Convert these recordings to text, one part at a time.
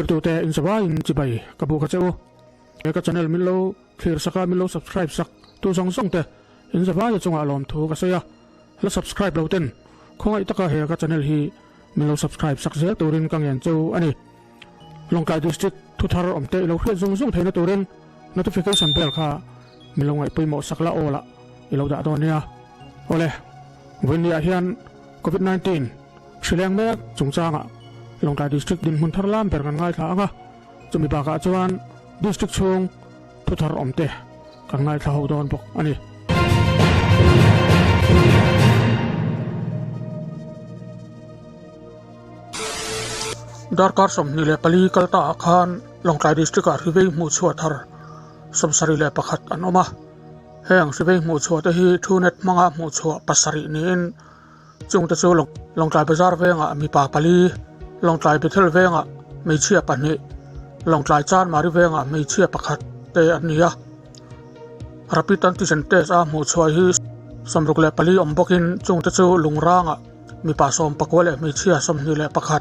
Thlir tute in zavaiin chibai ka buk a che u. He ka channel min lo thlir sak a, min lo subscribe sak tu zawng zawng te in zavai a chungah lawmthu ka sawi a. La subscribe lo ten khawngaih taka he ka channel hi min lo subscribe sak zel turin ka ngen che u a ni. Lawngtlai District thuthar awm te i lo hriat zung zung theihna turin notification bell kha min lo ngaih pawimawh sak la aw lah i lo dah dawn nia. Awle, vawiinniah hian Covid 19 hrileng mek chungchangah Lawngtlai District dinhmun thar lam ber kan ngaithla ang a, chumi bakah chuan District chhung thuthar awm te kan ngaithla ho dawn bawk a ni. Darkar 24 kal ta ah khan Lawngtlai District ah hrivei hmuh chhuah thar 71 an awm a. Heng hrivei hmuh chhuah te hi Truenet hmanga hmuh chhuah pasarih niin chungte chu Lawngtlai Bazar vengah mipa pali, Lawngtlai Bethel vengah hmeichhia pahnih, Lawngtlai Chanmari vengah hmeichhia pakhat te an ni a. Rapid Antigen Test a hmuh chhuah hi 64 awm bawkin chungte chu Lungrangah mipa 19 leh hmeichhia 21,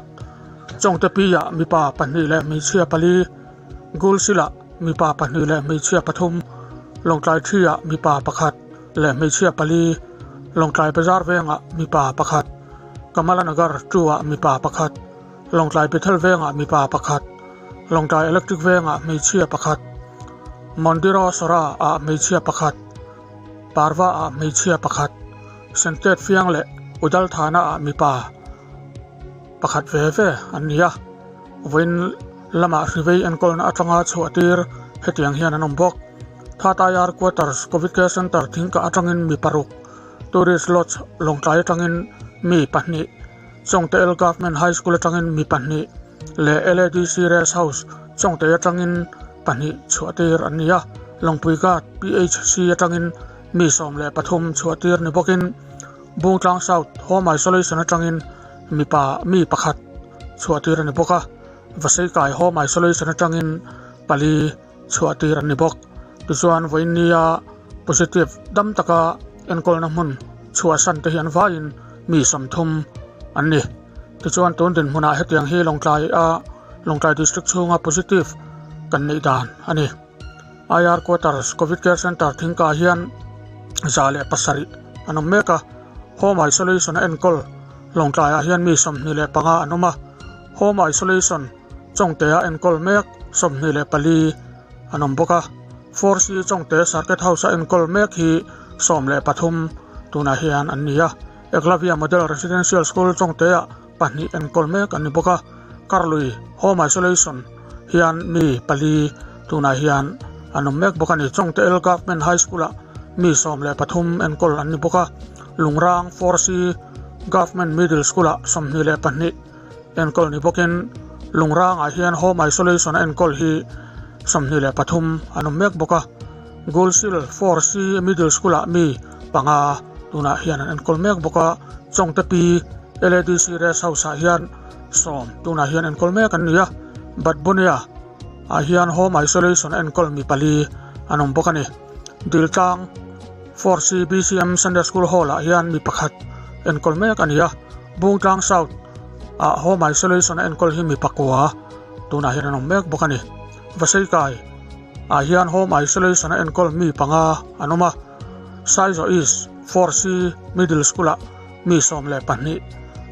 Chawngte Pi-ah mipa pahnih leh hmeichhia pali, Gulsila mipa pahnih leh hmeichhia pathum, Lawngtlai Thi-ah mipa pakhat leh hmeichhia pali, Lawngtlai Bazar Vengah mipa pakhat, Kamala Nagar Two-ah mipa pakhat, Lawngtlai Bethel Vengah mipa pakhat, Lawngtlai Electric Vengah hmeichhia pakhat, Mondiro Sora-ah hmeichhia pakhat, Parva-ah hmeichhia pakhat, Sentet Fiang leh Udal Thana-ah mipa pakhat ve ve an ni a. Vawiin lamah hrivei enkawlna atanga chhuah tir hetiang hian an awm bawk. Thatayar Quarters Covid Care Centre thingkah atangin mi paruk, Tourist Lodge Lawngtlai atangin mi pahnih, Chawngte L Government High School atangin mi pahnih leh LADC Rest House Chawngte atangin pahnih chhuah tir an ni a. Lawngpui Ghat PHC atangin mi 13 chhuah tir ni bawkin Bungtlang South Home Isolation atangin mipa mi pakhat chhuah tir a ni bawk a, Vaseikai Home Isolation atangin pali chhuah tir an ni bawk. Tichuan vawiinnia positive dam taka enkawlna hmun chhuahsan te hi an vaiin mi 30 an ni. Tichuan tun dinhmunah hetiang hi Lawngtlai a Lawngtlai District chhunga positive kan neih dan a ni. IR Quarters Covid Care Centre thingkah hian 107 an awm mek a, Home Isolation a enkawl Lawngtlaiah hian mi 25 an awm a, Home Isolation Chawngtea enkawl mek 24 an awm bawk a, 4C Chawngte Circuit House a enkawl mek hi 13 tunah hian an ni a, Eklavya Model Residential School Chawngtea pahnih enkawl mek an ni bawk a, Karlui Home Isolation hian mi pali tunah hian an awm mek bawk a ni. Chawngte L Government High School ah mi 13 enkawl an ni bawk a, Lungrang 4C Government Middle School ah 22 enkawl ni bawkin Lungrang ah hian Home Isolation a enkawl hi 23 an awm mek bawk a, Gulsil 4C Middle School ah mi panga tunah hian an enkawl mek bawk a, Chawngte Pi LADC Rest House ah hian sawm tunah hian enkawl mek an ni a, Batbonia ah hian Home Isolation a enkawl mi pali an awm bawk a ni. Diltlang 4C BCM Sunday School Hall ah hian mi pakhat enkawl mek a ni a, Bungtlang South ah Home Isolation a enkawl hi mi pakua tunah hian an awm mek bawk a ni. Vaseikai ah hian Home Isolation a enkawl mi panga an awm a, Saizaw East 4C Middle School ah mi 12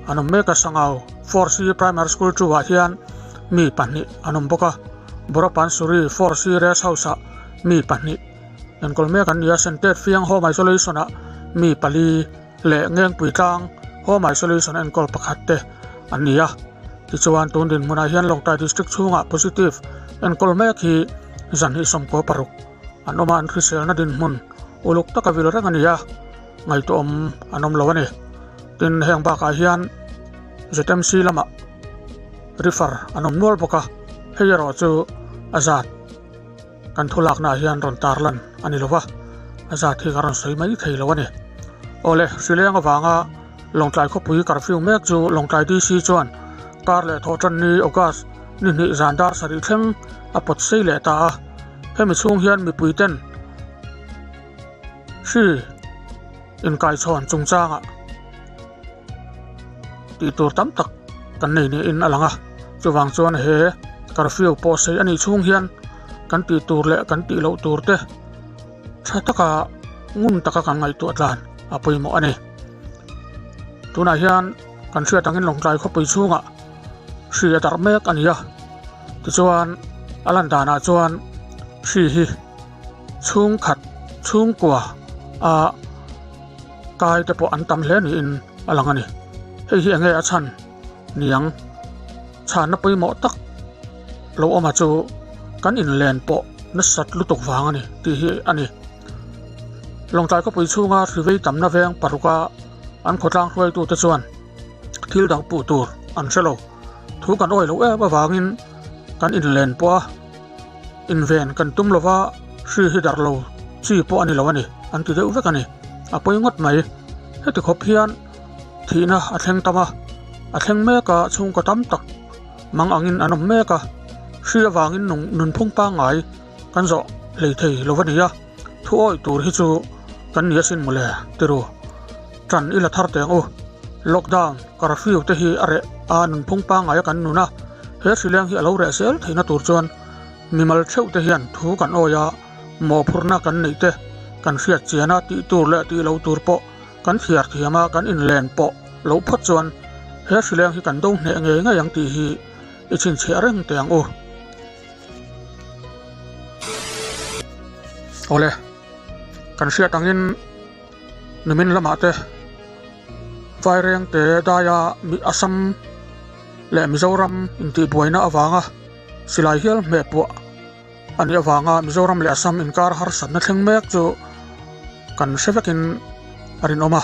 an awm mek a, Sangau 4C Primary School 2 ah hian mi pahnih an awm bawk a, Borapansuri 4C Rest House ah mi pahnih enkawl mek an ni a, Sentet Fiang Home Isolation ah mi pali leh Ngengpui Tlang Home Isolation enkawl pakhat te an ni a. Tichuan tun dinhmunah hian Lawngtlai District chhungah positive enkawl mek hi 296 an awm a, an hriselna dinhmun uluk taka vil reng a ni a, ngaihtuahawm an awm lo a ni. Tin, heng bakah hian ZMC lamah refer an awm nual bawk a, hei erawh chu a zat kan thu laknaah hian rawn tarlan a ni lo va, a zat hi ka rawn sawi mai thei lo a ni. Awle, hrileng avanga Lawngtlai khawpui curfew mek chu Lawngtlai DC chuan kar leh thawhtanni August ni hnih zan dar sarih thleng a pawt sei leh ta a, hemi chhung hian mipui ten hri inkaichhawn chungchangah tih tur tam tak kan nei niin a lang a, chuvang chuan he. Curfew pawh sei a nih chhung hian kan tih tur leh kan tih loh tur te tha taka ngun taka kan ngaihtuah tlan a pawimawh a ni. Tunah hian kan hriat angin Lawngtlai khawpui chhungah hri a darh mek a ni a, tichuan a lan danah chuan hri hi chhungkhat chhungkua a kai te pawh an tam hle niin a lang a ni. Hei hi enge a chhan niang chhanna pawimawh tak lo awm a chu kan inlen pawh nasat lutuk vang a ni tih hi a ni. Lawngtlai khawpui chhunga hri vei tamna veng paruka an khawtlang hruaitute chuan thil dang puh tur an hre lo. Thu kan awih loh em avangin kan inlen pawh a, inven kan tum lova hri hi darh lo chi pawh a ni lo a ni an ti deuh vek a ni. A pawi ngawt mai. Heti khawp hian thihna a thleng tam a, a thleng mek a chhungkaw tam tak mang angin an awm mek a, hri avangin nunphung pangngai kan zawh hlei thei lo a ni a, thu awih tur hi chu kan ni asin mawle tiru. Tan i la thar teng u. Lockdown, curfew te hi a reh a nunphung pangngai a kan nun a, he hrileng hi a lo reh zel theihna tur chuan mimal theuh te hian thu kan awi a, mawhphurhna kan neih te kan hriat chian a, tih tur leh tih lo tur pawh kan thiar thiam a, kan inlen pawh loh phawt chuan he hrileng hi kan do hneh ngei ngei ang tih hi i chhinchhiah reng teh ang u. Awle, kan hriat angin nimin lamah te Vairengte daia Assam leh Mizoram intihbuaina avanga silai hial hmeh puah a nih avanga Mizoram leh Assam inkar harsatna thleng mek chu kan hre vekin a rinawm a.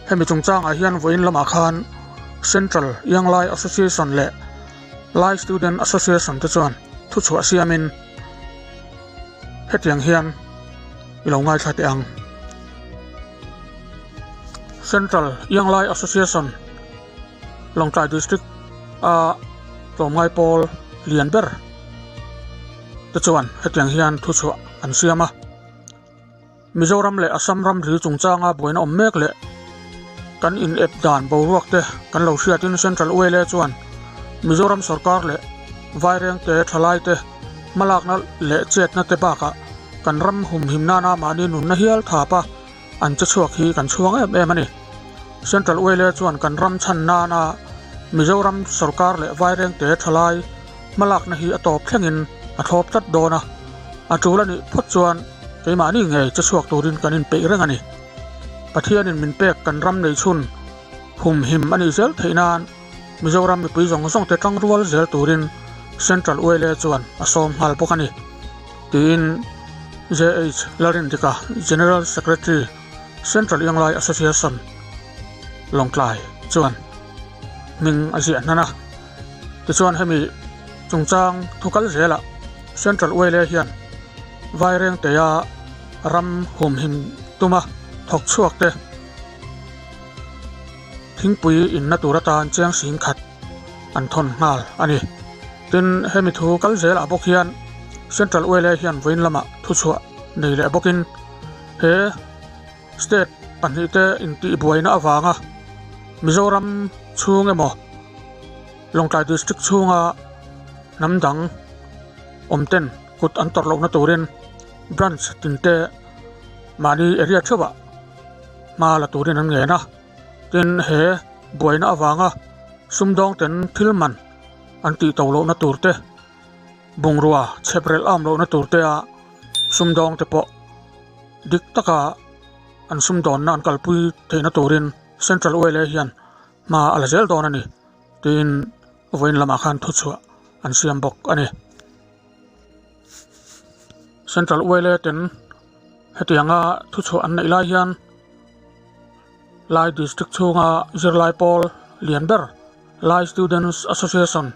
Hemi chungchangah hian vawiin lamah khan Central Young Lai Association leh Lai Student Association te chuan thuchhuah siamin hetiang hian i lo ngaithla teh ang. Central Young Lai Association Lawngtlai District a tlawmngai pawl lian ber te chuan hetiang hian thuchhuah an siam a. Mizoram leh Assam ramri chungchanga buaina awm mek leh kan in ep dan boruak te kan lo hriatin Central ULA chuan Mizoram sorkar leh Vairengte thalai te hmalakna leh chetna te bakah kan ram humhim nana mahni nunna hial thap a an che chhuak hi kan chhuang em em a ni. Central ULA chuan kan ram chhan nana Mizoram sorkar leh Vairengte thalai hmalakna hi a tawp thlengin a thlawp tlat dawn a, a tul a nih phawt chuan keimahni ngei che chhuak turin kan inpeih reng a ni. Pathianin min pek kan ram nei chhun humhim a nih zel theih nan Mizoram mipui zawng zawng te tangrual zel turin Central ULA chuan a sawm nghal bawk a ni, tiin JH Lalrindika, General Secretary, Central Young Lai Association, Lawngtlai chuan hming a ziah hnan a. Tichuan hemi chungchang thu kal zelah Central ULA hian Vairengtea ram humhim tuma thawk chhuak te thingpui inna tur atan chiang sing khat an thawn nghal a ni. Tin, hemi thu kal zelah bawk hian Central ULA hian vawiin lamah thuchhuah nei leh bawkin he State pahnihte intihbuaina avanga Mizoram chhung emaw Lawngtlai District chhunga hnam dang awmten kut an tawrh lohna turin Branch tinte mahni area theuhah hma la turin an ngen a. Tin, he buaina avanga sumdawngten thil man an tih to lohna turte, bungrua chhep relh am lohna turte a sumdawngte pawh dik taka an sumdawnna an kalpui theihna turin Central ULA hian hma a la zel dawn a ni tiin vawiin lamah khan thuchhuah an siam bawk a ni. Central ULA ten hetianga thuchhuah an neih lai hian Lai District chhunga zirlai pawl lian ber Lai Students Association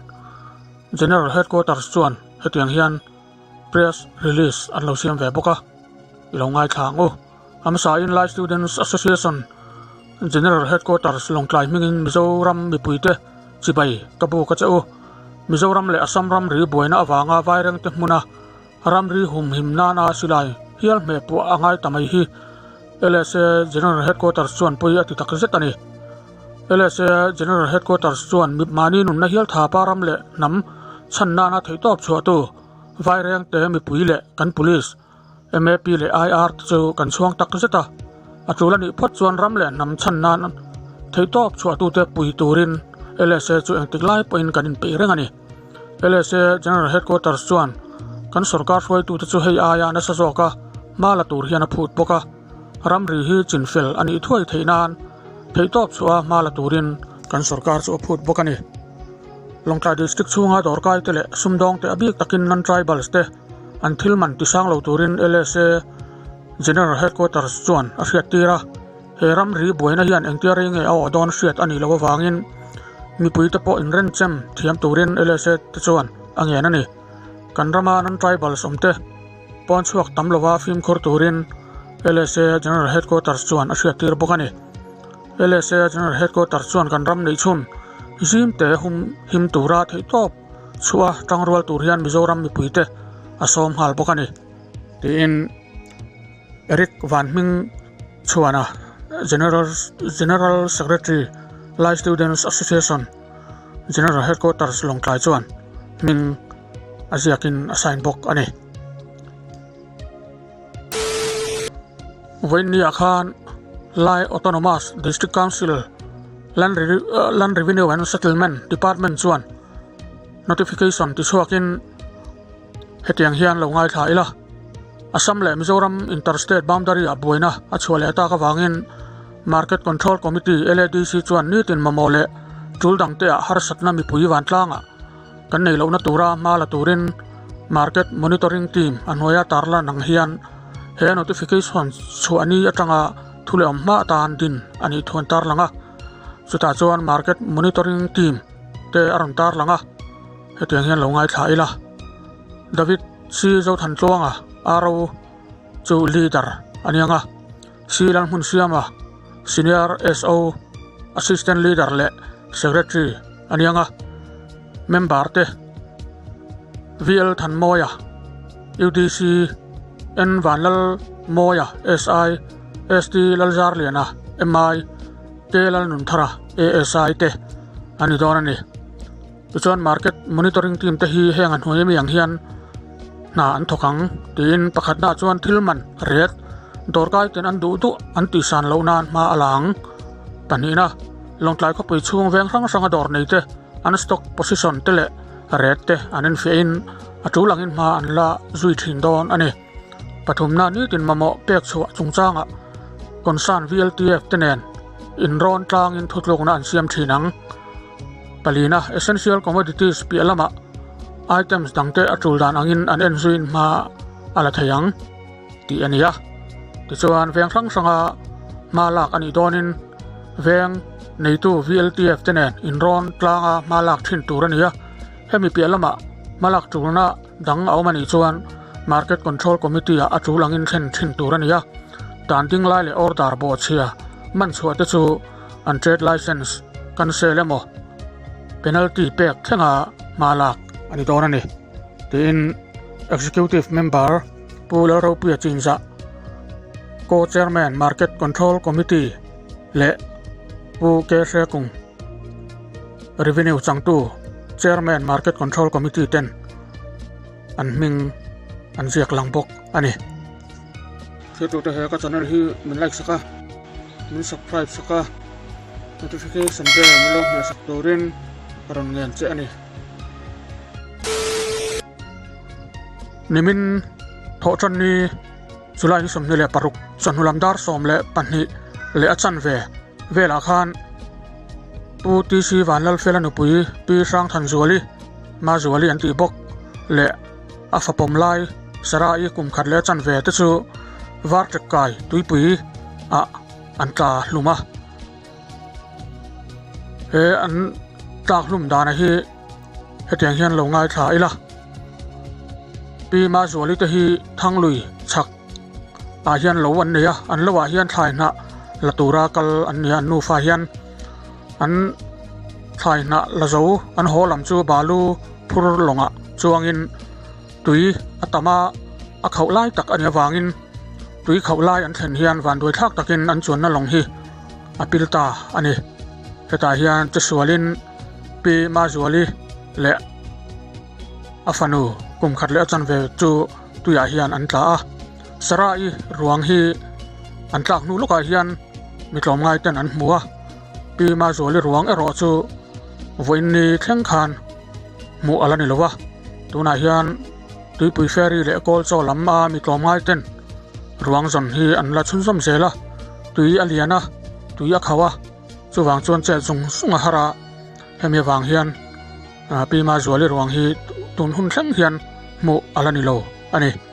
General Headquarters chuan hetiang hian press release an lo siam ve bawk a, i lo ngaithla ang u. A hmasain Lai Students Association General Headquarters Lawngtlai hmingin Mizoram mipuite chibai ka buk a che u. Mizoram leh Assam ramri buaina avanga Vairengte hmuna ramri humhim nana silai hial hmeh puah a ngai ta mai hi LSA General Headquarters chuan pui a ti tak zet a ni. LSA General Headquarters chuan mahni nunna hial tha pa ram leh hnam. chhan nana theihtawp chhuahtu Vairengte mipui leh kan Police, MAP leh IR te chu kan chhuang tak zet a, a tul a nih phawt chuan ram leh hnam chhan nan theihtawp chhuahtute pui turin LSA chu engtik lai pawhin kan inpeih reng a ni. LSA General Headquarters chuan kan sorkar hruaitute chu hei aia nasa zawka hma la tur hian a phut bawk a, ramri hi chinfel a nih thuai theih nan theihtawp chhuah a hma la turin kan sorkar chu a phut bawk a ni. Lawngtlai District chhunga dawrkaite leh sumdawngte a bik takin non-tribals te an thil man tisang lo turin LSA General Headquarters chuan a hriattir a, he ramri buaina hian engtia rei nge a awh dawn hriat a nih loh avangin mipuite pawh inrenchem thiam turin LSA te chuan a ngen a ni. Kan rama non-tribals awmte pawn chhuak tam lova fimkhur turin LSA General Headquarters chuan a hriattir bawk a ni. LSA General Headquarters chuan kan ram neih chhun zimte hum him tura theihtawp chhuah a tangrual tur hian Mizoram mipuite a sawm nghal bawk a ni tiin Eric Vanhming chhuana General General Secretary Lai Students Association General Headquarters Lawngtlai chuan hming a ziakin a sign bawk a ni. Vawiinniah khan Lai Autonomous District Council Land Land Revenue and Settlement Department chuan notification ti chhuakin hetiang hian lo ngaithla ila. Assam leh Mizoram Inter-State Boundary ah buaina a chhuah leh tak avangin Market Control Committee, LADC, chuan nitin mamawh leh tul dangte ah harsatna mipui vantlangah Kan nei lohna tura hma la turin Market Monitoring Team a hnuaia tarlan ang hian he notification chhuah ni atanga thu leh awm hma atan din a nih thu an tarlang a. Chutah chuan Market Monitoring Team te a rawn tarlang a, hetiang hian lo ngaithla ila. David C. Zothantluanga, RO, chu Leader a ni ang a, C. Lalhmunsiama, Senior SO, Assistant Leader leh Secretary a ni ang a, Member te VL Thanmawia, UDC, N Vanlalmawia, SI, ST Lalzarliana, MI, K Lalnunthara, ASI te a ni dawn a ni. Tichuan Market Monitoring Team te hi heng a hnuai ami ang hian hna an thawk ang tiin pakhatna chuan thil man ret dawrkai ten an duh duh an tihsan loh nan hma a la ang. Pahnihna, Lawngtlai khawpui chhung veng hrang hranga dawr nei te an stock position te leh ret te an enfiahin a tul angin hma an la zui thin dawn a ni. Pathumna nitin mamawh pek chhuah chungchangah concern VLTF te nen inrawn tlangin thutlukna an siam thin ang. Palina, Essential commodities piah lamah items dangte a tul dan angin an en zuiin hma a la thei ang tih a ni a. Tichuan veng hrang hranga hma lak a nih dawnin veng neitu VLTF te nen inrawn tlanga hma lak thin tur a ni a. Hemi piah lamah hma lak tulna dang a awm a nih chuan Market Control Committee ah a tul angin thlen thin tur a ni a. Dan ding lai leh order bawhchhia man chhuah te chu an trade licence cancel emaw penalty pek thlenga hma lak a ni dawn a ni tiin Executive Member Pu Lalropuia Chinzah, Co-Chairman Market Control Committee leh Pu K Hrekung, Revenue changtu Chairman Market Control Committee ten an hming an ziak lang bawk a ni. Thirtute he ka channel hi min like sak a, min subscribe sak a, notification bell min lo hmeh sak turin ka rawn ngen che a ni. Nimin thawh tan ni July ni 26 chawhnu lam dar 12 leh a chanve velah khan Pu TC Vanlalfela nupui Pi Hrangthanzuali Mazuali an tih bawk leh a fapawm lai Sarai kum khat leh a chanve te chu Varṭek kai tuipui ah an tla hlum a. He an tlak hlum dana hi hetiang hian lo ngaithla ila. Pi Mazuali te hi Thanglui chhak ah hian lo an nei a, an lo ah hian thlai hnah la tura kal an ni a, an nufa hian an thlai hnah la zo an haw lam chu balu phur lawngah chuangin tui a tam a, a khauh lai tak a nih avangin tui khauh lai an thlen hian vanduai thlak takin an chuanna lawng hi a pil ta a ni. Hetah hian chesualin Pi Mazuali leh. A fanu kum khat leh a chanve chu tuiah hian an tla a. Sarah-i ruang hi an tlak hnu lawkah hian mi tlawmngai ten an hmu a. Pi Mazuali ruang erawh chu vawiinni thleng khan hmuh a la ni lo va. Tunah hian tuipui ferry leh kawl chaw lam a mi tlawmngai ten ruang zawn hi an la chhunzawm zel a. Tui a lian a, tui a khauh a, chuvang chuan chet zung zung a har a. Hemi avang hian Pi Mazuali ruang hi tun hun thleng hian hmuh a la ni lo a ni.